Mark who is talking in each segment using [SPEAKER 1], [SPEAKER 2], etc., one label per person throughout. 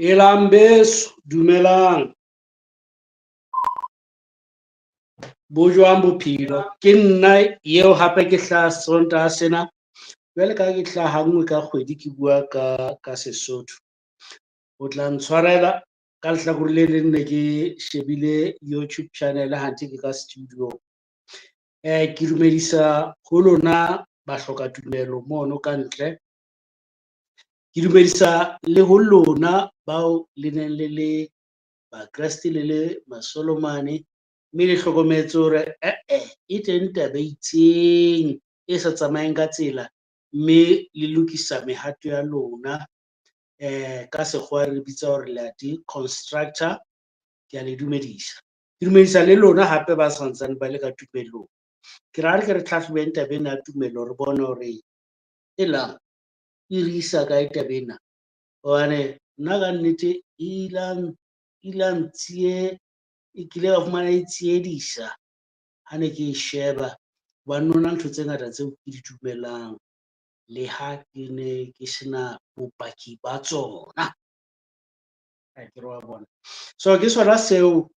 [SPEAKER 1] Helang beso, dumelang. Bo jwang bophelo? Ke nna eo hape ke hlaha Sontaha sena. Jwale ka ha ke hlaha ha nngwe ka kgwedi, ke bua ka Sesotho. O tla ntshwarela ka lehlakore le leng ne ke shebile YouTube channel hanthe ke ka studio. Ke dumedisa ho lona bahloka tumelo mono ka ntle, ke dumedisa le ho lona bao le neng le le Bakreste le le masolomane, mme le hlokometse hore eh-eh e teng taba e itseng e sa tsamayeng ka tsela, mme le lokisa mehato ya lona. Ka sekgowa re bitsa hore le ya deconstruct-a, ke a le dumedisa. Ke dumedisa le lona hape ba santsane ba le ka tumelong. Ke re ha re ke re hlahlobeng taba ena ya tumelo re bone hore helang e re isa kae taba ena, hobane nna ka nnete e ila e kile ka fumana e tsiedisa ha ne ke e sheba hobane hona ntho tse ngata tseo ke di dumelang le ha ke ne ke sena bopaki ba tsona. Akere wa bona. So ke sona seo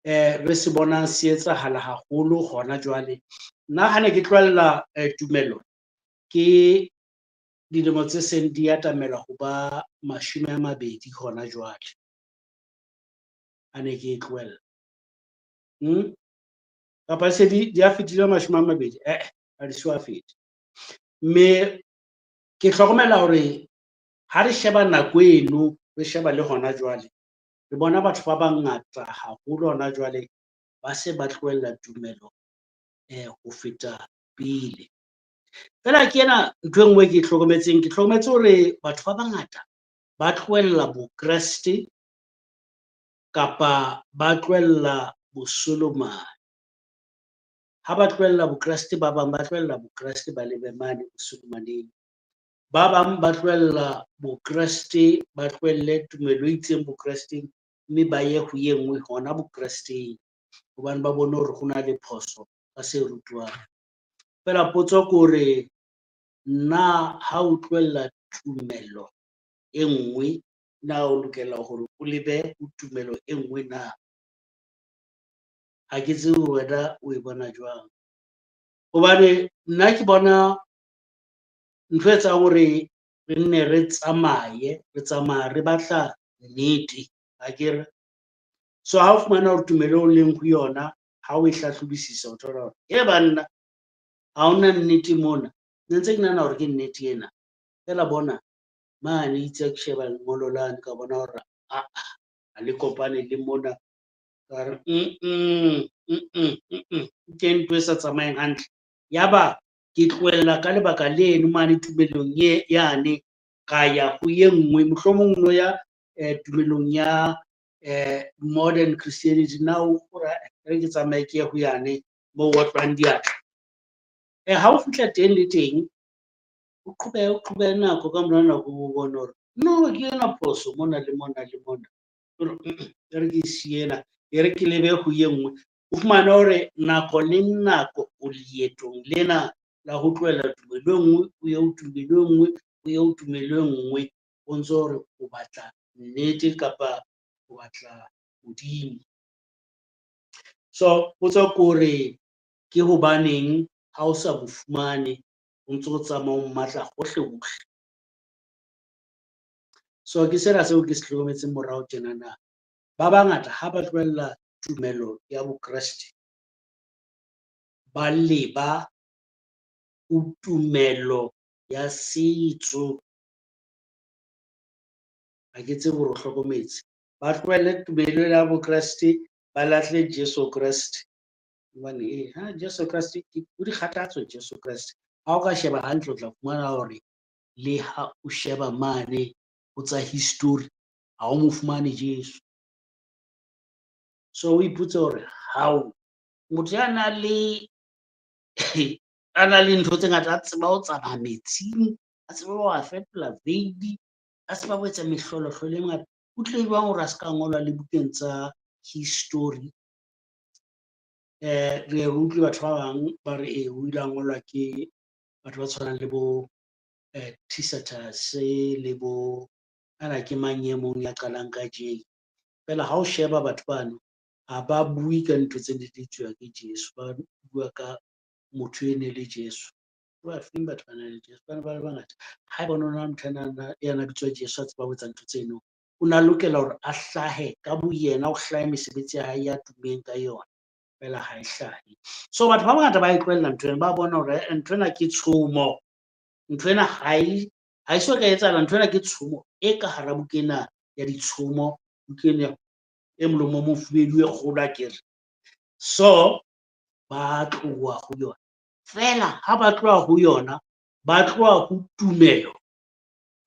[SPEAKER 1] re se bonang se etsahala haholo hona jwale. Nna ha ne ke tlohella tumelo ke dilemo tse seng di atamela ho ba 20 hona jwale, ha ne ke e tlohella. Kapa se di a fetile 20? Eh-eh, ha di so a fete. Mme ke hlokomela hore ha re sheba nako eno, re sheba le hona jwale, re bona batho ba bangata haholo hona jwale ba se ba tlohella tumelo ho feta pele. Feela ke ena ntho e nngwe ke e hlokometseng, ke hlokometse hore batho ba bangata ba tlohella Bokreste kapa ba tlohella Bosolomane. Ha ba tlohella Bokreste, ba bang ba tlohella Bokreste ba lebe mane Bosolomaneng. Ba bang ba tlohella Bokreste, ba tlohelle tumelo e itseng Bokresteng, mme ba ye ho e nngwe hona Bokresteng, hobane ba bone hore ho na le phoso ka se rutwang. Feela potso ke hore na ha o tlohella tumelo e nngwe, na o lokela hore o lebe ho tumelo e nngwe na? Ha ke tsebe wena o e bona jwang, hobane nna ke bona ntho e etsang hore re nne re tsamaye, re tsamaya re batla nnete akere. So ha o fumana hore tumelo eo leng ho yona ha o e hlahlobisisa, o thola hore e banna ha hona nnete mona, ne ntse ke nahana hore ke nnete ena, feela bona mane itse ha ke sheba lengolo lane ka bona hore aa ha le kopane le mona, ka re teng ntho e sa tsamayeng hantle. Yaba ke tlohella ka lebaka leno mane tumelong ye yane, ka ya ho ye nngwe, mohlomong no ya tumelong ya modern Christianity. Now re ke tsamaye ke ye ho yane moo otlwang diatla. Ha o fihla teng le teng, o qhobehe nako ka mora nako o bone hore no ke ena phoso mona le mona le mona. E re ke siye ena, e re ke lebe ho ye nngwe. O fumane hore nako le nako o leetong lena la ho tlohella tumelo e nngwe, o ye ho tumelo e nngwe, o ye ho tumelo e nngwe, o ntso hore o batla nnete kapa o batla Modimo. So potso ke hore ke hobaneng ha o sa mo fumane, o ntso o tsamaya o mmatla hohle hohle. So ke sena seo ke se hlokometseng morao tjenana. Ba bangata ha ba tlohella tumelo ya Bokreste, ba leba ho tumelo ya setso. Ha ke tsebe hore o hlokometse. Ba tlohelle tumelo ya Bokreste, ba lahle Jesu Kreste. Hobane ha Jesu Kreste o di kgathatso Jesu Kreste. Ha o ka sheba hantle o tla fumana hore le ha o sheba mane ho tsa history, ha o mo fumane Jesu. So o ipotse hore hao motho ya nang le a na le ntho tse ngata, a tseba ho tsamaya metsing, a tseba ho a fetola veini, a tseba ho etsa mehlolohlolo e mengata, o tlile jwang hore a ska ngolwa le bukeng tsa history? Re ye re utlwe batho ba bang ba re o ile a ngolwa ke batho ba tshwanang le bo Tacitus le bo Ana ke mang e mong ya qalang ka J. Feela ha o sheba batho bano, ha ba bue ka ntho tse ne di etsuwa ke Jesu, ba bua ka motho e ne le Jesu. Ba feng batho ba nang le Jesu? Ba ne ba le bangata. Haeba ho no na le motho ya na bitswa Jesu a tseba ho etsa ntho tseno, o na lokela hore a hlahe ka boyena, ho hlahe mesebetsi ya hae ya tummeng ka yona, feela ha e hlahe. So batho ba bangata ba e tlohella ntho ena, ba bona hore ntho ena ke tshomo, ntho ena ha e so ka etsahala, ntho ena ke tshomo e ka hara buka ena ya ditshomo, buka ena e molomo o mofubedu e kgolo akere. So ba tloha ho yona. Feela ha ba tloha ho yona, ba tloha ho tumelo,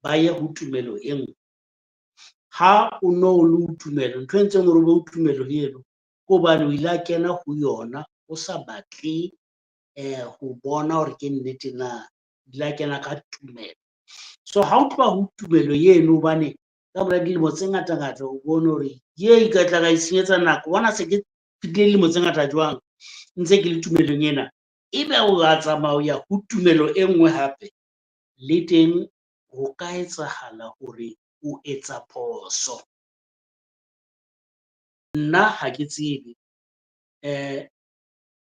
[SPEAKER 1] ba ye ho tumelo e nngwe. Ha o no le ho tumelo, ntho e entseng hore o be ho tumelo ho eno, ke hobane o ile a kena ho yona, o sa batle ho bona hore ke nnete na, o ile a kena ka tumelo. So ha o tloha ho tumelo eno, hobane ka mora dilemo tse ngata-ngata o bone hore ye ka tla ka itshenyetsa nako, bona se ke fetile dilemo tse ngata jwang ntse ke le tumelong ena, ebe o a tsamaya o ya ho tumelo e nngwe hape, le teng ho ka etsahala hore o etsa phoso. Nna ha ke tsebe,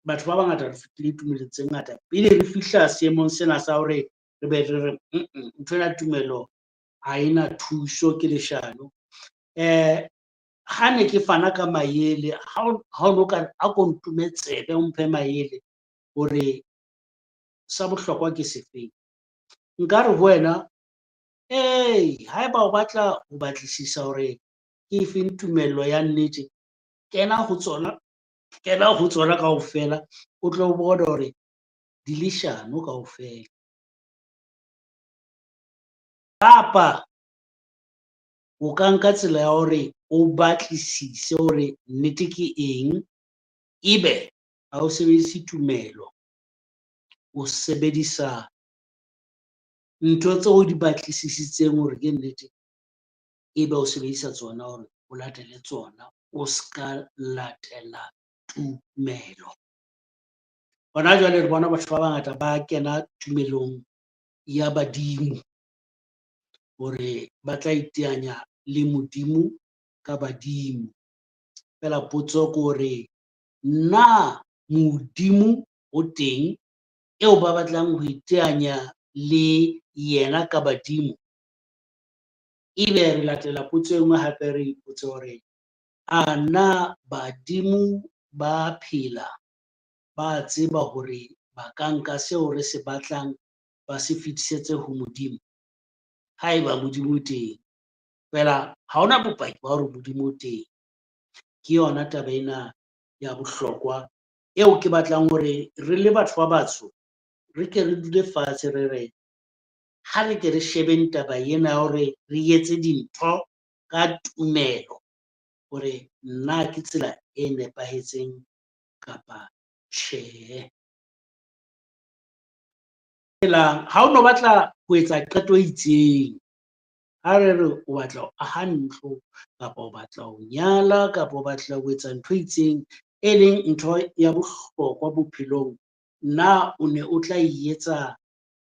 [SPEAKER 1] batho ba bangata re fetile tumelong tse ngata pele re fihla seemong sena sa hore re be re re ntho ena tumelo ha ena thuso, ke leshano. Ha ne ke fana ka maele, ha o no ka a ko ntume tsebe o mphe maele hore sa bohlokwa ke sefeng, nka re ho wena, haeba o batla ho batlisisa hore ke efeng tumelo ya nnete, kena ho tsona, kena ho tsona kaofela, o tlo bone hore di leshano kaofela. Kapa o ka nka tsela ya hore o batlisise hore nnete ke eng, ebe ha o sebedise tumelo, o sebedisa ntho tseo o di batlisisitseng hore ke nnete, ebe o sebedisa tsona hore o latele tsona, o ska latela tumelo. Hona jwale re bona batho ba bangata ba kena tumelong ya badimo, hore ba tla iteanya le Modimo ka badimo. Feela potso ke hore na Modimo o teng eo ba batlang ho iteanya le yena ka badimo? Ebe re latela potso e nngwe hape re ipotse hore a na badimo ba phela, ba tseba hore ba ka nka seo re se batlang ba se fetisetse ho Modimo, haeba Modimo o teng. Feela ha hona bopaki ba hore Modimo o teng. Ke yona taba ena ya bohlokwa eo ke batlang hore re le batho ba batsho re ke re dule fatshe re re ha re ke re shebeng taba ena ya hore re etse dintho ka tumelo hore na ke tsela e nepahetseng kapa tjhe. Ha o no batla ho etsa qeto e itseng, ha re re o batla ho aha ntlo kapa o batla ho nyala kapa o batla ho etsa ntho e itseng e leng ntho ya bohlokwa bophelong, na o ne o tla e etsa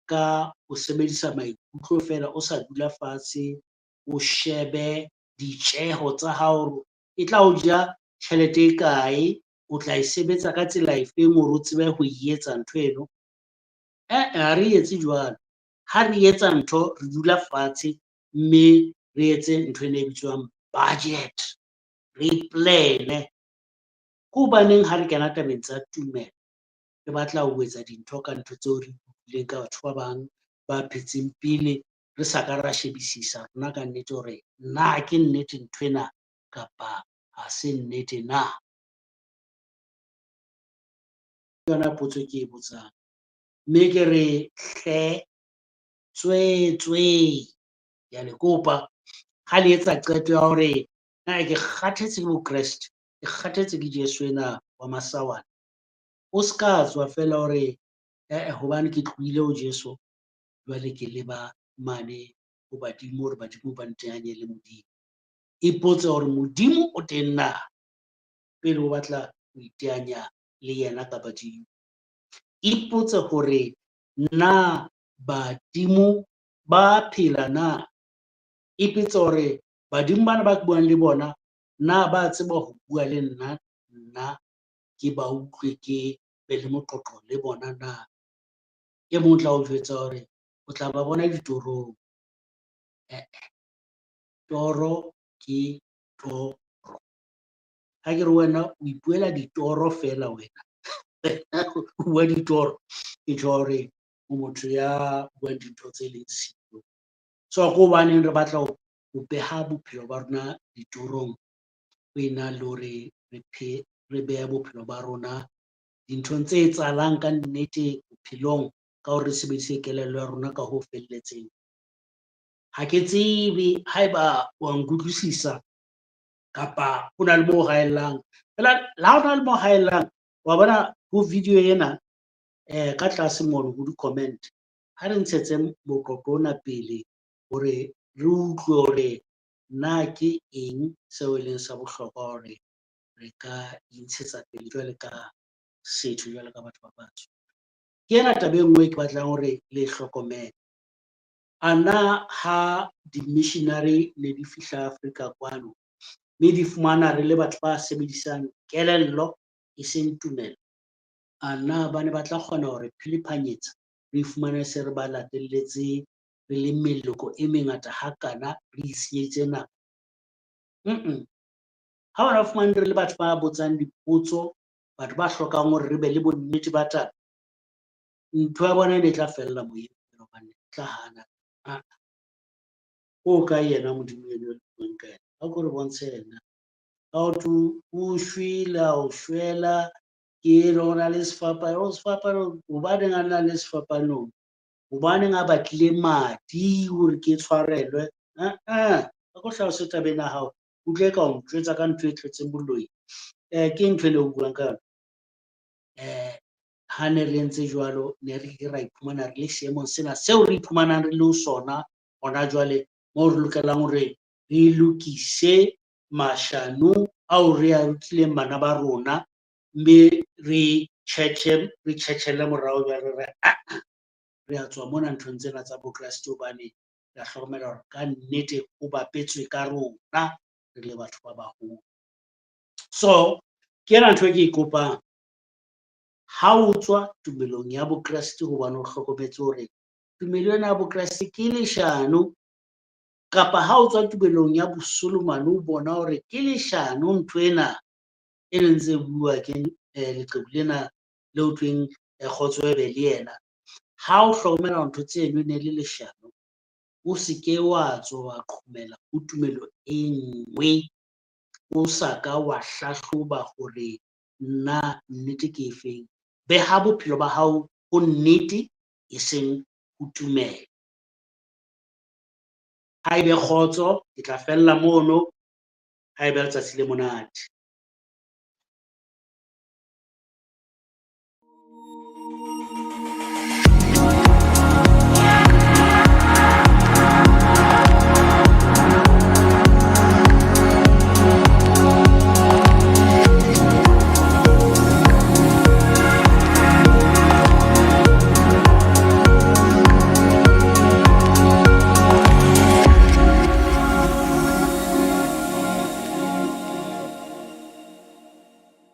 [SPEAKER 1] ka ho sebedisa maikutlo feela o sa dula fatshe o shebe ditjeho tsa hao hore e tla o ja tjhelete e kae, o tla e sebetsa ka tsela efeng hore o tsebe ho e etsa ntho eno? Ha re etse jwalo. Ha re etsa ntho re dula fatshe mme re etse ntho ena e bitswang budget, re plan-e. Ke hobaneng ha re kena tabeng tsa tumelo re batla ho etsa dintho ka ntho tseo re utlwileng ka batho ba bang ba phetseng pele, re sa ka ra shebisisa rona ka nnete hore na ke nnete nthwena kapa ha se nnete na? Ke yona potso e ke e botsang. Mme ke re hle tswetswe, ke a le kopa ha le etsa qeto ya hore na ke kgathetse ke bokreste, ke kgathetse ke Jesu ena wa masawana, o ska tswa feela hore hobane ke tlohile ho Jesu jwale ke leba mane ho badimo hore badimo ba nteanye le Modimo. Ipotse hore Modimo o teng na pele o batla ho iteanya le yena ka badimo. Ipotse hore na badimo ba phela na. Ipotse hore badimo bana ba ke buang le bona, na ba tseba ho bua le nna, nna ke ba utlwe ke be le moqoqo le bona na? E mong o tla o jwetsa hore o tla ba bona ditorong. Eh-eh, toro ke toro. Ha ke re wena o ipuela ditoro feela wena, o bua ditoro, ke tjho hore o motho ya buang dintho tse leng siyo. So ke hobaneng re batla ho beha bophelo ba rona ditorong ho ena le hore re behe bophelo ba rona dinthong tse etsahalang ka nnete bophelong ka hore re sebedise kelello ya rona ka ho felletseng. Ha ke tsebe haeba wa nkutlwisisa kapa ho na le moo haellang. Feela le ha hona le moo haellang, wa bona ho video ena ka tlase mono ho di-comment, ha re ntshetse moqoqo ona pele hore re utlwe hore na ke eng seo e leng sa bohlokwa hore re ka intshetsa pele jwale ka setho, jwalo ka batho ba batsho. Ke ena taba e nngwe e ke batlang hore le hlokomele. A na ha di-missionary ne di fihla Afrika kwano, mme di fumana re le batho ba sebedisang kelello e seng tumelo, a na ba ne ba tla kgona hore philiphanyetsa re fumane se re ba latelletse re le meloko e mengata hakana re itshenyeditse nako? Ha ba fumane re le batho ba botsang dipotso, batho ba hlokang hore re be le bonnete ba taba, ntho ya bona e ne e tla fella moyeng hobane tla hana. O kae yena Modimo eno le buang ka yena? A ko re bontshe yena. Ha hothwe o shwele, a o shwela, ke eno o na le sefapano, sefapano hobaneng a na le sefapanong? Hobaneng a batlile madi hore ke tshwarelwe? A ko hlalose taba ena ya hao, utlwe ka o njwetsa ka ntho e tletseng boloi. Ke ntho e le o buang ka yona. Ha ne re entse jwalo, ne re ke ra iphumana re le seemong sena seo re iphumanang re le ho sona hona jwale, moo re lokelang hore re lokise mashano ao re a rutileng bana ba rona, mme re tjhetjhele morao jwale re re a tswa mona nthong tsena tsa Bokreste hobane re a hlokomela hore ka nnete ho bapetswe ka rona re le batho ba baholo. So ke ena ntho e ke e kopang, ha o tswa tumelong ya Bokreste hobane o hlokometse hore tumelo ena ya Bokreste ke leshano, kapa ha o tswa tumelong ya Bosolomane o bona hore ke leshano ntho ena e ne ntse bua ke leqheku lena le ho thweng kgotso e be le yena. Ha o hlokomela ntho tseno e ne le leshano, o se ke wa tswa wa qhomela ho tumelo e nngwe, o sa ka wa hlahloba hore na nnete ke efeng. Beha bophelo ba hao ho nnete e seng ho tumelo. Ha ebe kgotso, ke tla fella mono, ha ebe letsatsi le monate.